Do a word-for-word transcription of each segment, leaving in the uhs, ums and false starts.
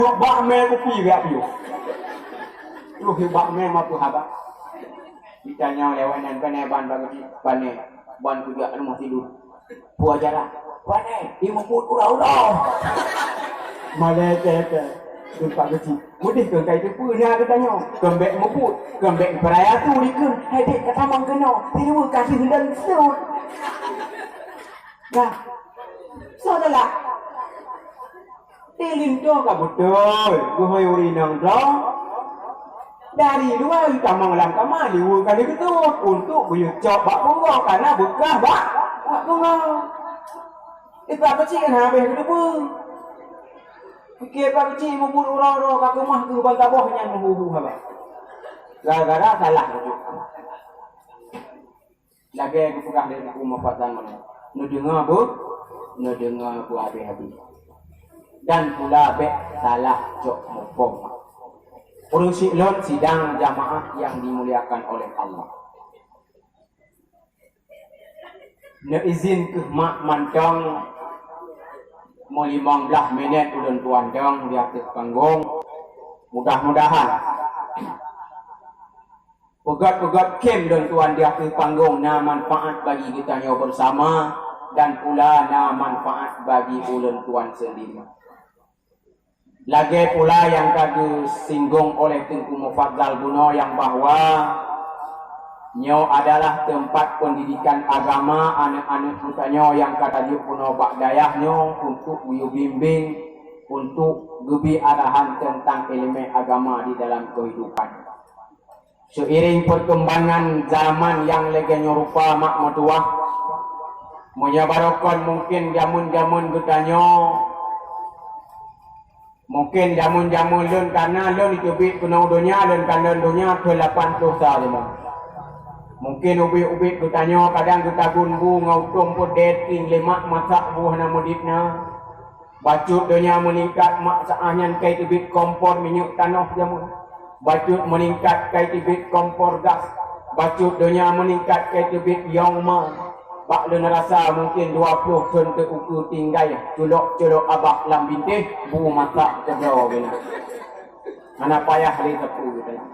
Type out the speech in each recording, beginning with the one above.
Bak mé kupi gak piôh. Tuh bak mé ma peuhaba. Ditanya lewat nan pané ban bagi pané ban kujak rumah tidur. Puajaran. Pané, di muput ura-ura. Malai tete. Tempat kecil. Mudih ke kai teupeu na geutanyoe. Kembek muput. Kembek peraya tu dikeun. Hai dek ka tamong keunoe. Tineuk kasih dan seut. Dah. Saudara. Di linto ka beutôi, geuhôi ureueng inong droe. Dari luwa tamong lam kama liweue ka lheueh geutôt untuk geuyue cok bak punggong kana beukah bak, bak punggong. Di Pak Keuchik kan habéh geudeubeue. Pike Pak Keuchik mubuet uroe-uroe ka keumah keu ban taboh nyan meuhu-hu haba. Gara-gara salah bacut. Lagèe geupeugah lé Teungku Mufazzal meunan, neudeungoe beu, neudeungoe beu habéh-habéh. Dan pula bèk salah cok muphom. Ureueng syik lôn sidang jamaah yang dimuliakan oleh Allah. Neuizin keuh mak mantong meulimong blaih minèt ulôn tuan dong di ateueh panggong. Mudah-mudahan Peugöt-peugöt khém lôn tuan di ateueh panggong na manfaat bagi geutanyoe beusama dan pula na manfaat bagi ulôn tuan seundiri. Lagèe pula nyang ka geusinggong oleh Teungku Mufazzal bunoe nyang bahwa nyoe adalah teumpat peundidikan agama aneuk-aneuk geutanyoe nyang ka tajok bunoe bak dayah nyoe untuk geuyue bimbing, untuk geubri arahan teuntang ileumèe agama di dalam keuhidupan. Seuiréng peurkembangan zaman nyang lagèe nyoe rupa mak meutuwah, meunyoe barokon mungken jameun-jameun geutanyoe, mungken jameun-jameun lôn kana lôn jiteubiet keunoe donya, lôn kanton donya keu lapan ploh sa lima. Mungken ubit-ubit geutanyoe kadang geutagun bu ngon utông peudeh ting lé mak masak bu hana meudit na. Bacut donya meuningkat mak saah nyan kai teubiet kompor minyeuk tanoh jameun. Bacut meuningkat kai teubiet kompor gas. Bacut donya meuningkat kai teubiet yong ma. Bak lôn rasa mungken dua ploh thon teu ukeue tinggai culok-culok abah lam bintéh bu masak keudroe geuh na. Hana payah lé teupeu geutanyoe.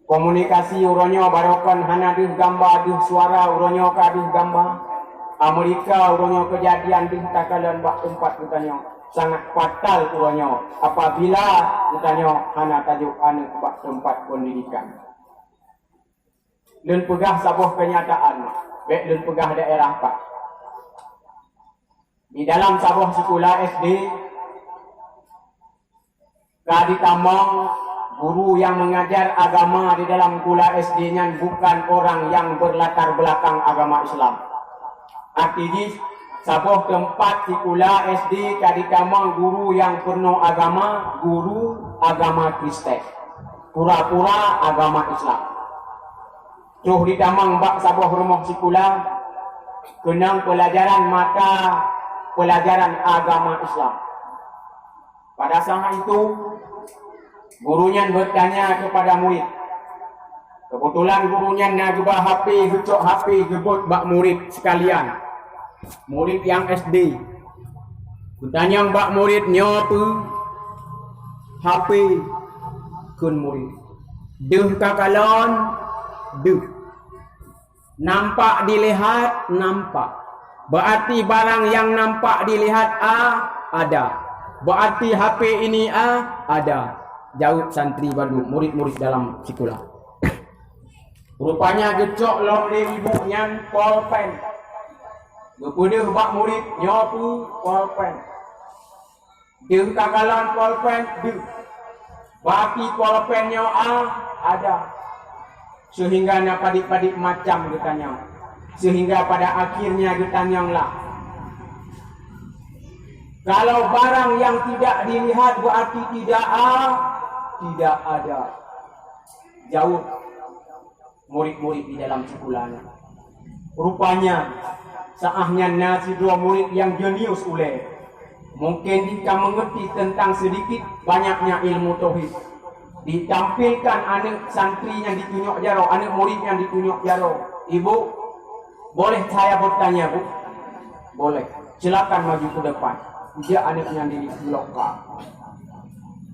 Komunikasi uroe nyoe barokon hana deuh gamba deuh suara uroe nyoe ka deuh gamba. Amerika uroe nyoe keujadian deuh takalon bak teumpat geutanyoe. Sangat fatal uroe nyoe apabila geutanyoe hana tajok aneuk bak teumpat peundidikan. Lôn peugah saboh keunyataan, bèk lôn peugah daerah pat. Di dalam saboh sikula S D, ka ditamong guru nyang mengajar agama di dalam sikula S D nyan bukan orang yang berlatar belakang agama Islam. Arti jih, saboh teumpat sikula S D ka ditamong guru nyang peurunoe agama, guru agama Kristen. Pura-pura agama Islam. Troh ditamong bak saboh rumoh sikula, keunong peulajaran mata peulajaran agama Islam. Pada saat itu, guru nyan bertanya kepada murid. Kebetulan guru nyan na geuba H P, geucok H P geubot bak murid sekalian. Murid nyang S D. Geutanyong bak murid nyoe peue H P kheun murid. Deuh ka kalon, deuh. Nampak dilihat, nampak. Berarti barang yang nampak dilihat a, ada. Berarti H P ini a, ada. Jaweueb santri bandum, murid-murid dalam sikula. Rupanya geucok lom lé ibu nyan polpen. Geupeudeuh bak murid nyoe peue polpen. Deuh ka kalon polpen deuh. Baki polpen nyoe a, ada. Sehingga na padit-padit macam geutanyong. Sehingga pada akhirnya geutanyong lah. Kalau barang yang tidak dilihat berarti tidak a, tidak ada. Jaweueb murid-murid di dalam sikula nyan. Rupanya, saah nyan na sidroe murid nyang jenius ulèe. Mungken jih ka mengerti tentang sedikit banyaknya ilmu tauhid. Ditampilkan aneuk santri nyang ditunyok jaroe, aneuk murid nyang ditunyok jaroe. "Ibu, boleh saya bertanya, Bu?" "Boleh. Silakan maju ke depan." Ijak aneuk nyan di loka.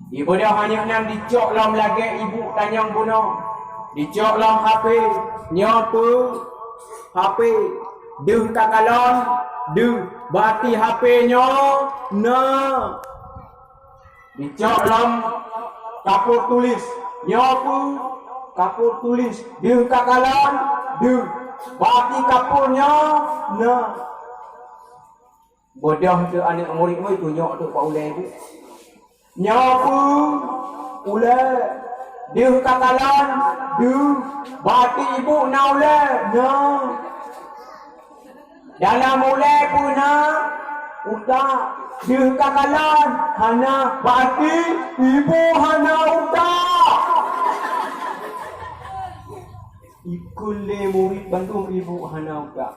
Ibeudôh aneuk nyan dicok lom lagée ibu tanyong bunoe. Dicok lom H P, nyoe peue H P, deuh ka kalon, deuh, bati H P nyoe na. Dicok lom kapur tulis, nyoe peue kapur tulis, deuh ka kalon, deuh, bati kapur nyoe na. Beudôh teuh aneuk murit-murit tunyok teuh bak ulée ibu. Nyoe peue ulée, deuh ka kalon, deuh, bati ibu na ulée, na. Dalam ulée peue na utak, deuh ka kalon, hana, bati ibu hana utak. Ikheun lé murit bandum ibu hana utak.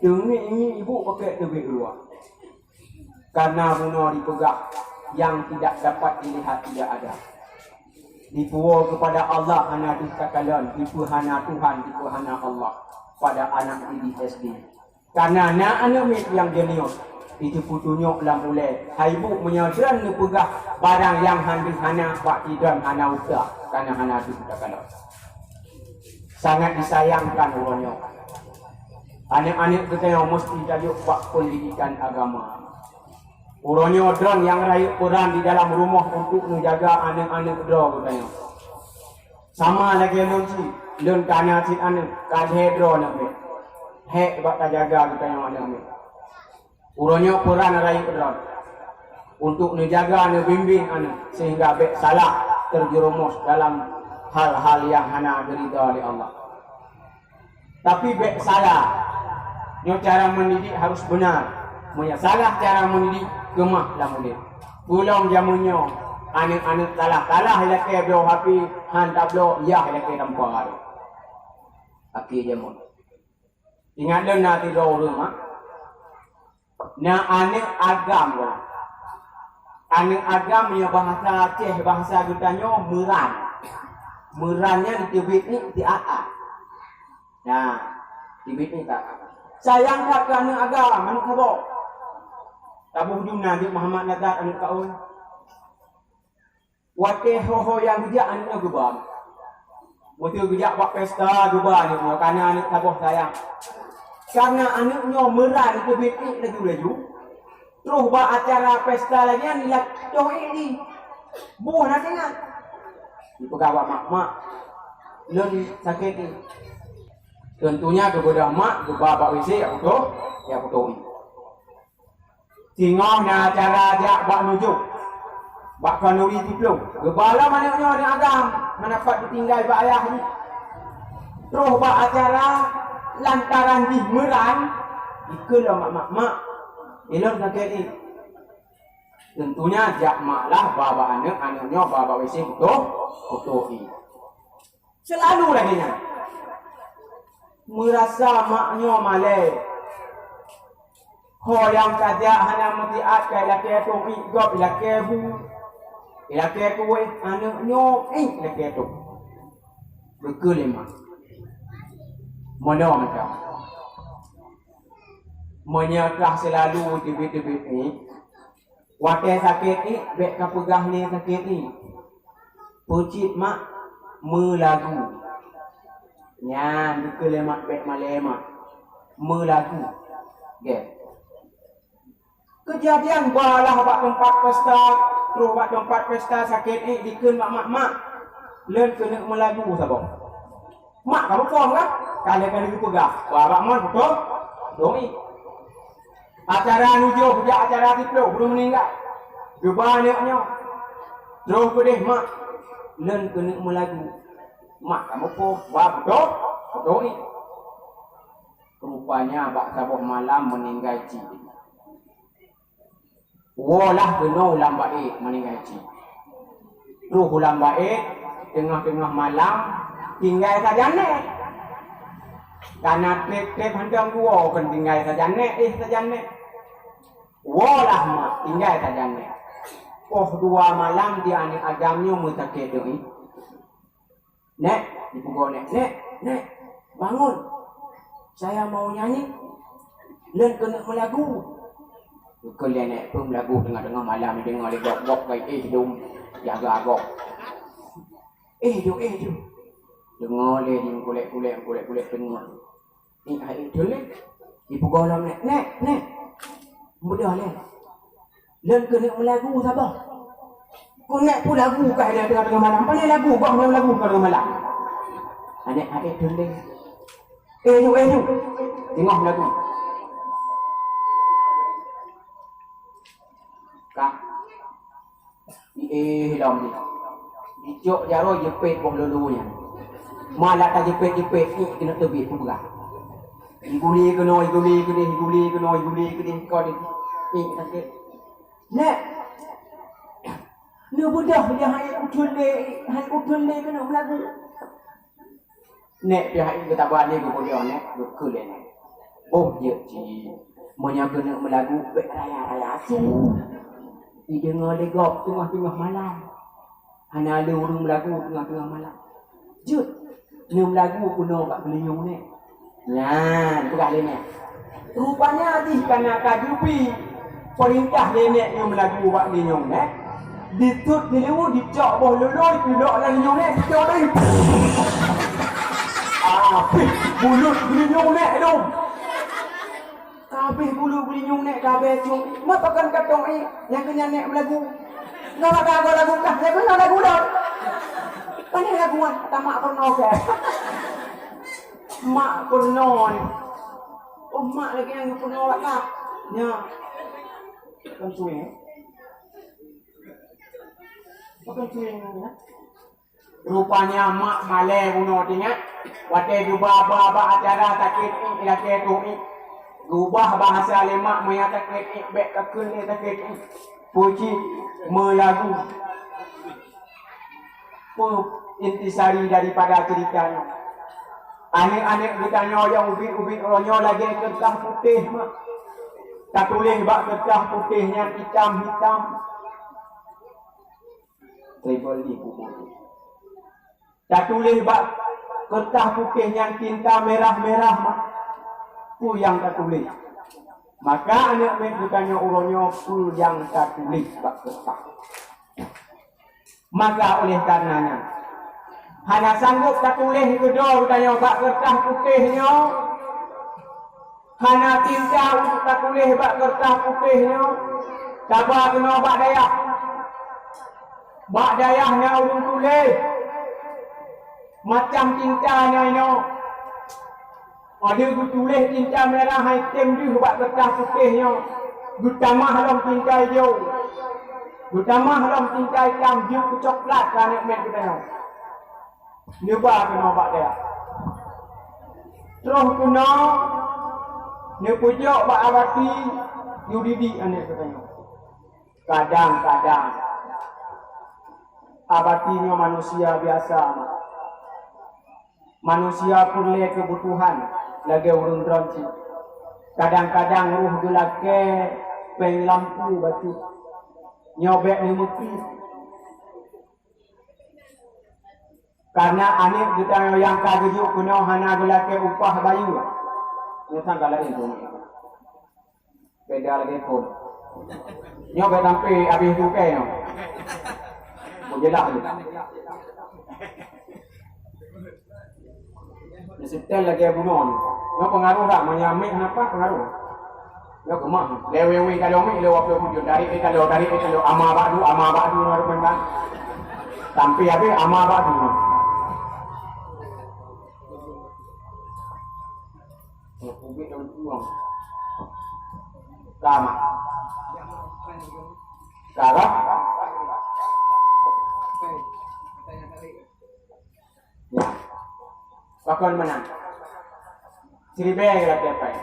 Teungiek-ngiek ibu pakek teubiet luwa. Karena bunoe dipeugah, yang tidak dapat dilihat tidak ada. Dipuwoe kepada Allah hana deuh takalon, dipeuhana Tuhan, dipeuhana Allah pada anak didik S D. Karena na aneuk miet nyang jenius, itu peutunyok lam ulée, hai bu, meunyoe droen neupeugah barang nyang hana deuh hana, bak droen hana utak, karena hana deuh takalon. Sangat disayangkan uroe nyoe. Aneuk-aneuk geutanyoe meusti tajok bak peundidikan agama. Uroe nyoe droen nyang rayeuk peuran di dalam rumoh untuk neujaga aneuk-aneuk droe geutanyoe. Sama lagée lôn cit, lôn kana cit aneuk, ka lhée droe aneuk miet. Hék bak tajaga geutanyoe aneuk miet. Uroe nyoe peuran rayeuk droen untuk neujaga, neubimbéng aneuk sehingga bék salah terjerumus dalam hal-hal nyang hana geuridha lé Allah. Tapi bék salah. Nyoe cara mendidik harus benar. Meunyoe salah cara mendidik, keumah lam udeb. Pulang jameun nyoe, aneuk-aneuk salah-salah ilakée bloe H P, han tabloe, yah ilakée tampa. Akhé jameun. Ingat lôn na sidroe ureuëng, mak. Na aneuk agam lom. Aneuk agam nyoe bahasa Aceh, bahasa geutanyoe meuran. Meuran nyan teubiet ni ti a a. Nah, teubiet ni ti a a. Sayang that keu aneuk agam, aneuk saboh. Taboh jumna jeuet Muhammad Nazar aneuk kaul. Watée ho-ho nyang geujak aneuk nyoe geuba. Watée geujak bak pesta geuba aneuk nyoe, karena aneuk saboh sayang. Karena aneuk nyoe meuran teubiet ék laju-laju. Troh bak acara pesta lagée nyan, ilakée toh ék di. Boh na teuingat. Dipeugah bak mak, "Mak, lôn sakét ék." Tentunya geubeudôh mak geuba bak W C, ya beutôi, ya beutôi. Singoh na acara jak bak nujok, bak khanuri siploh. Geuba lom aneuk nyoe aneuk agam, hana pat geutinggai bak ayah jih. Troh bak acara lantaran jih meuran, dikeue lom mak, "Mak, mak, ilôn sakét ék." Tentunya jak mak lah ba bak aneuk, aneuk nyoe ba bak W C beutôi, beutôi ék. Seulalu lagée nyan. Meurasa mak nyoe malée. Ho nyang ka jak hana meutiat ka ilakée tông ék gob, ilakée bu, ilakée kueh, aneuk nyoe ék ilakée tông. Geukheun lé mak. Meunoe mantong. Meunyoe kah seulalu teubiet-teubiet ék, watée sakét ék, bék kapeugah lé sakét ék. Peucit mak meulagu. Nyan dikeue lé mak bék malée mak. Meulagu. Gét. Keujadian balah bak teumpat pesta, troh bak teumpat pesta sakét ék dikeue bak mak, "Mak, lôn keuneuk meulagu saboh." Mak ka muphom kan? Ka lheueh ka lheueh geupeugah, "Bah, bak mon beutôi, beutôi." Acara nujoh jak acara siploh ureuëng meuninggai. Geuba aneuk nyoe. Troh peudeh mak, "Lôn keuneuk meulagu." Mak ka muphom, "Bah, beutôi, beutôi." Rupanya bak saboh malam meuninggai cit. Woe lah keunoe u Lam Baét meuninggai cit. Troh u Lam Baét, teungoh-teungoh malam, tinggai sajan nèk. Kana treb-treb hantom geuwoe kon tinggai sajan nèk, éh sajan nèk. Woe lah mak, tinggai sajan nèk. Poh dua malam di aneuk agam nyoe meusakét deuh. "Nèk," dipeugoe nèk, "Nèk, nèk, bangun. Saya mau nyanyi. Lôn keuneuk meulagu." Keu lé nèk peumeulagu teungoh-teungoh malam, deungoe lé gob-gob gai éh dum jaga gob. Éh dum, éh dum. Deungoe lé di kulek-kulek, kulek-kulek teungoh. Ih, hai éh dum lé. Ipeugah lom nèk, "Nèk, nèk." Mudah lé. Lôn keuneuk meulagu saboh. Keuneuk peulagu kah lé teungoh-teungoh malam. Pane lagu, bah nyan lagu teungoh-teungoh malam. Aneuk, aneuk dum lé. Eh, nyoe, eh, nyoe. Teungoh lagu. Kah. Di, eh, lom ni. Dicok jaroe jepet boh lolo nyan. Malah tajepet-jepet, eh, keuneuk teubiet peugah. Iguli keunoe, iguli keudeh, iguli keunoe, iguli keudeh, keu di. Eh, sakét. Nèk. Neubeudôh dia hai uteuen lé, hai uteuen lé keuneuk meulagu. Nèk pih hai geutaba lé geupeudôh nèk, geukheun lé nèk. Boh jeuet cit, meunyoe keuneuk meulagu bèk raya-raya su. Ideungoe lé gob teungoh-teungoh malam. Hana lé ureueng meulagu teungoh-teungoh malam. Jeuet, neumeulagu keunoe bak geulinyueng nèk. Nyan, peugah lé nèk. Rupanya jih kana ka geubri peurintah lé nèk nyoe meulagu bak geulinyueng nèk. Ditot dilewu dicok boh lolo, dipilok lam geulinyueng nèk, dicok deh. Abéh bulut geulinyueng nèk dum. Kabéh bulu geulinyueng nèk kabéh cung. Mat pakon katong éh, nyang keu nyan nèk meulagu. Enggak ada lagu kah, lagu na lagu dah. Pane lagu ah, kata mak peurunoe kah. Mak peurunoe ni. Oh, mak lagi nyang peurunoe lagak. Nya. Bukan cuy. Bukan cuy ni, ya. Rupanya mak malèe bunoe teuingat, watèe geuba-ba bak acara sakét éh lakèe troh éh. Geubah bahasa lé mak, meunyo sakét éh bèk takheun lé sakét éh. Peue cit meulagu. Peue intisari daripada ceurita nyoe? Aneuk-aneuk geutanyoe nyang ubit-ubit uroe nyoe lagèe keureutah putéh mak. Tatuléh bak keureutah putéh nyan itam-itam. Tribal di kubur. Tatuléh bak keureutah putéh nyan tinta mirah-mirah ma-, peue nyang tatuléh. Maka aneuk miet geutanyoe uroe nyoe peue nyang tatuléh bak keureutah. Maka oleh karena nyan, hana sanggob tatuléh geudoe geutanyoe bak keureutah putéh nyoe. Hana tinta untuk tatuléh bak keureutah putéh nyoe, taba keunoe bak dayah. Bak dayah na ureueng tuléh, macam tinta na inoe. Ada geutuléh tinta mirah hai tem deuh bak keureutah putéh nyoe, geutamah lom tinta ijo, geutamah lom tinta itam jeuet keu coklat keu aneuk miet geutanyoe. Neuba keunoe bak dayah. Troh keunoe neupeujok bak Abati, neudidik aneuk geutanyoe. Kadang-kadang Abati nyoe manusia biasa, manusia peureulèe keubutuhan lagèe ureueng droe cit. Kadang-kadang roh geulakèe péng lampu bacut. Nyoe bèk neumeukeue. Karena aneuk geutanyoe nyang ka geujok keunoe hana geulakèe upah bayeue. Nyoe sang ka laén keunoe. Beda lagèe phon. Nyoe bèk sampai habéh cukai nyoe. Beujeulaih lé. Neusetel lagèe bunoe nyoe. Nyoe peungaroh dak, meunyo mic hana paih peungaroh. Nyoe keumah. Lé wéng-wéng ka lheueh mic, lé wapeu bujur. Tarék lé ka lheueh, tarék lé ka lheueh. Ama ba'du, ama ba'du nyoe rupanya. Sampai habéh ama ba'du nyoe. Ubit daun tuang. Ka mak. Ka bah? Ya. Pakon meunan? Siribèe lakèe pai.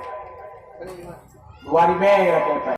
Dua ribèe lakèe pai.